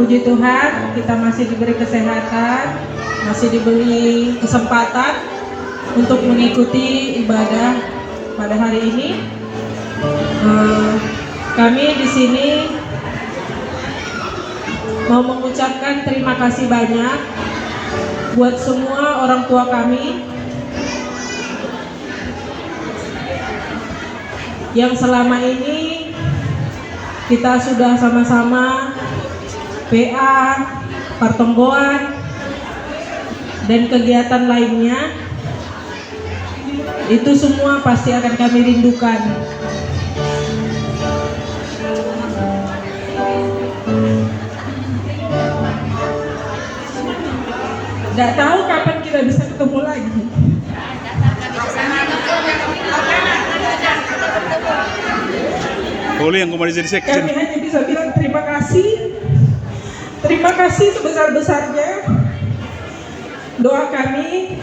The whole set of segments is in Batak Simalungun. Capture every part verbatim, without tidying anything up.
Puji Tuhan, kita masih diberi kesehatan, masih diberi kesempatan untuk mengikuti ibadah pada hari ini. Eh, kami di sini mau mengucapkan terima kasih banyak buat semua orang tua kami yang selama ini kita sudah sama-sama P A, pertonggoan, dan kegiatan lainnya. Itu semua pasti akan kami rindukan. Nggak tahu kapan kita bisa ketemu lagi. Boleh yang kemarin jadi sekjen. Kami hanya bisa bilang terima kasih. Terima kasih sebesar-besarnya. Doa kami,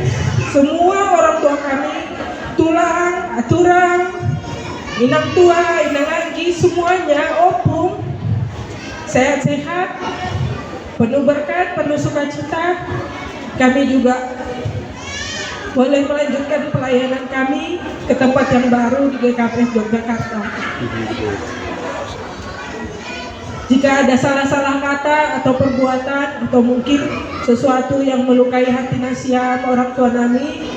semua orang tua kami, tulang, aturang, inang tua, inang anggi, semuanya, opung, sehat-sehat, penuh berkat, penuh sukacita. Kami juga boleh melanjutkan pelayanan kami ke tempat yang baru di G K P S Yogyakarta. Jika ada salah-salah kata atau perbuatan atau mungkin sesuatu yang melukai hati nasiam orang tua nami,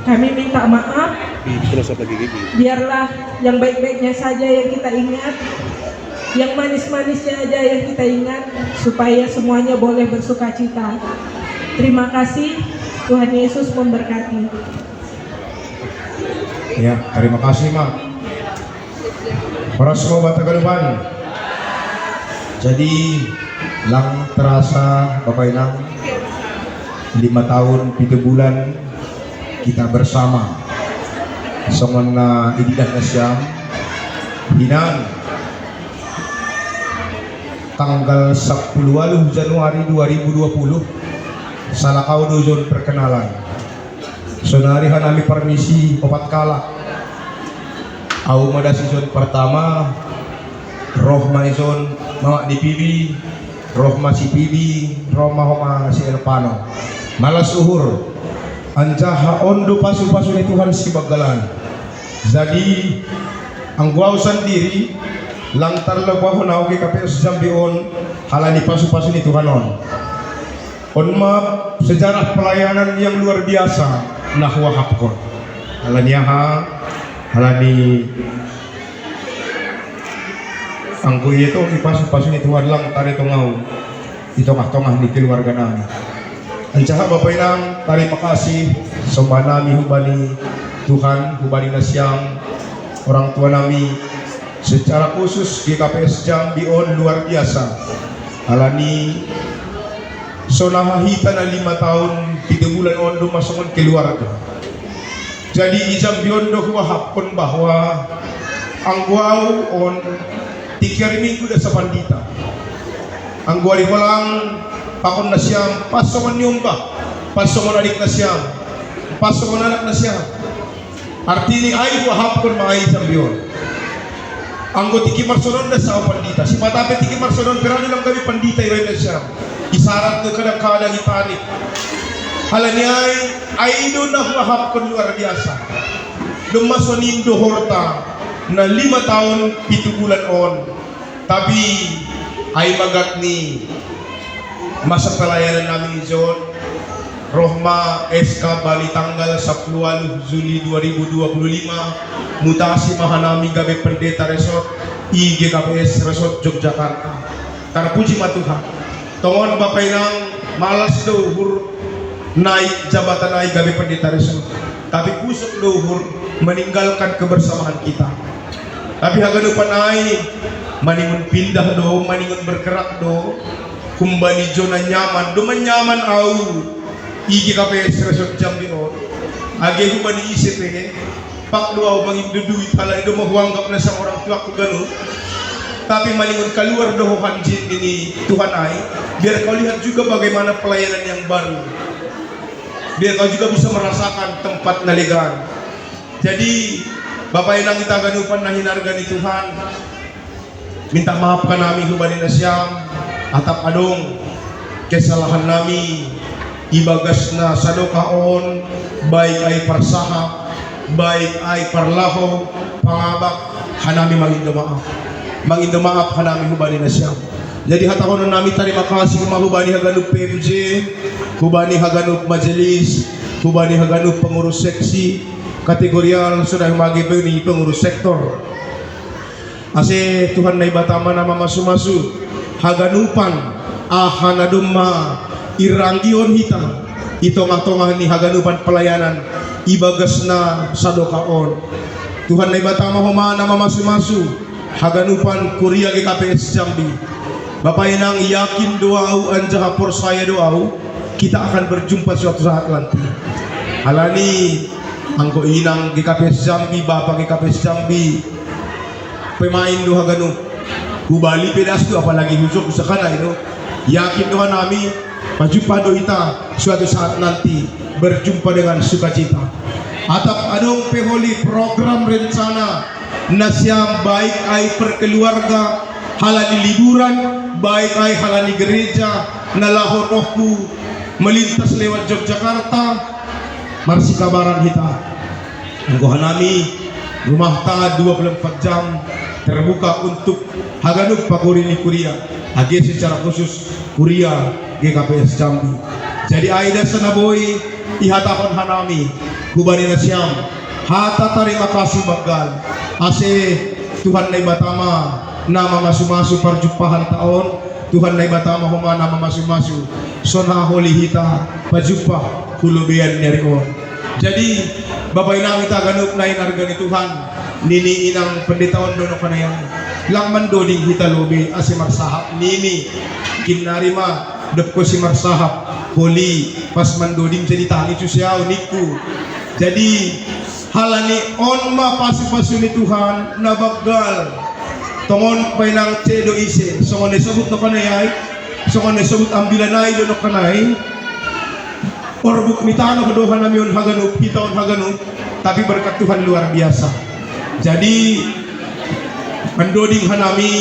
kami minta maaf. Di terus apa gigi? Biarlah yang baik-baiknya saja yang kita ingat, yang manis-manisnya aja yang kita ingat, supaya semuanya boleh bersukacita. Terima kasih, Tuhan Yesus memberkati. Ya, terima kasih, Mak. Horas mo bata kaluban. Jadi, lang terasa, Bapak Inang, lima tahun pitu bulan kita bersama. Songon na ididah nasiam, hinan tanggal sapuluh waluh Januari dua ribu dua puluh, salakau do jon perkenalan. Sonari hanami parmisi opat kalak. Au ma dasi jon pertama, roh ma ison mamak ni Pibi, roh ma si Pibi, roh ma homa si Elpano. Malas uhur. Anjaha on do pasu-pasu ni Tuhan sibanggalan. Jadi, anggo au sandiri, lang tarlobahon au G K P S Jambi on, halani pasu-pasu ni Tuhan on. On ma sejarah pelayanan yang luar biasa na huahapkon. Halani aha? Halani anggo ia tong i pasu-pasu ni Tuhan lang tare tong au i tongah-tongah ni keluarga nami. Anjaha Bapak Inang, tarima kasih somba nami hubani Tuhan, hubani nasiam, orang tua nami, secara khusus G K P S Jambi on luar biasa. Halani so na hahita na lima tahun pitu bulan on do masongon keluarga. Jadi i Jambi on do huahapkon bahwa anggo au on tingki ari Minggu da sapandita. Anggo ari holang pakon nasiam, pas songon ni ombak, pas songon adik nasiam, pas songon anak nasiam. Artini ai huahapkon ma ai Jambi on. Anggo tingki marsonon da sau pandita. Sipata pe tingki marsonon pe rani lang gabe pandita i rai nasiam. Isarat do kadang-kadang i panik. Halani ai, ai do na huahapkon luar biasa. Domma sonin do horta na lima tahun pitu bulan on. Tapi ai magat ni masa pelayanan nami jon, roh ma S K bani tanggal sapuluh waluh Juli dua ribu dua puluh lima, mutasi ma hanami gabe pendeta resort i G K P S Resort Yogyakarta. Tarpuji ma Tuhan. Tongon Bapak Inang, malas do uhur naik jabatan ai gabe pendeta resort. Tapi pusok do uhur meninggalkan kebersamaan kita. Tapi haganupan ai, maningon pindah do, maningon bergerak do, humbani zona nyaman do, manyaman au i G K P S Resort Jambi on. Age humbani ise pe, pak do au mangindo duit, halani do ma huanggap na sang orang tuaku ganup. Tapi maningon kaluar do ho hanjin ni Tuhan ai, biar kau lihat juga bagaimana pelayanan yang baru. Biar kau juga bisa merasakan tempat na legan. Jadi, Bapak Inang ita ganupan na hinarga ni Tuhan, minta maaf hanami hubani nasiam, Atap adong kesalahan nami ibagasna sadokah on, baik ai parsahap, baik ai parlaho, pangabak, hanami mangindo maaf. Mangindo maaf hanami hubani nasiam. Jadi hatahonon nami tarima kasih ma hubani haganup P M J, hubani haganup majelis, hubani haganup pengurus seksi, kategorial sudah magi bani pengurus sektor. Ase Tuhan Naibata ma na mamasu-masu haganupan aha na domma iranggion hita i tongah-tongah ni haganupan pelayanan ibagasna sadokah on. Tuhan Naibata ma homa na mamasu-masu haganupan kuria G K P S Jambi. Bapa Inang, yakin do au anjaha porsaya do au, kita akan berjumpa suatu saat nanti. Halani anggo Inang G K P S Jambi, Bapa G K P S Jambi, pemain do haganup. Hubali pe das do, apalagi hujok usakana itu. Yakin do hanami, pajumpa do hita suatu saat nanti, berjumpa dengan sukacita. Atap adong pe holi program rencana nasiam, baik ai perkeluarga halani liburan, baik ai halani gereja na laho rohku melintas lewat Yogyakarta, marsikabaran hita. Anggo hanami, rumah tangga dua puluh empat jam terbuka untuk haganup pakuri ni kuria, age secara khusus kuria G K P S Jambi. Jadi ai das na boi ihatahon hanami hubani nasiam hata tarima kasih banggal, ase Tuhan Naibata ma na mamasu-masu parjumpahanta on. Tuhan Naibata ma homa na mamasu-masu, songon haholi hita pajumpa hu lobean ni ari on. Jadi Bapa Inang, hita ganup na hinarga ni Tuhan, nini Inang Pendeta on do nokkanai, lang mandoding hita lobe ase marsahap nini. Kinnari ma dob ho si marsahap, holi pas mandoding jadi tangis use au ningku. Jadi halani on ma pasu-pasu ni Tuhan na banggal. Tongon painang ce do ise, songon na isobut nokkanai ai, songon na isobut ambilan ai do nokkanai. Orbuk ni tano do hanami on haganup, hita on haganup, tapi berkat Tuhan luar biasa. Jadi mandoding hanami.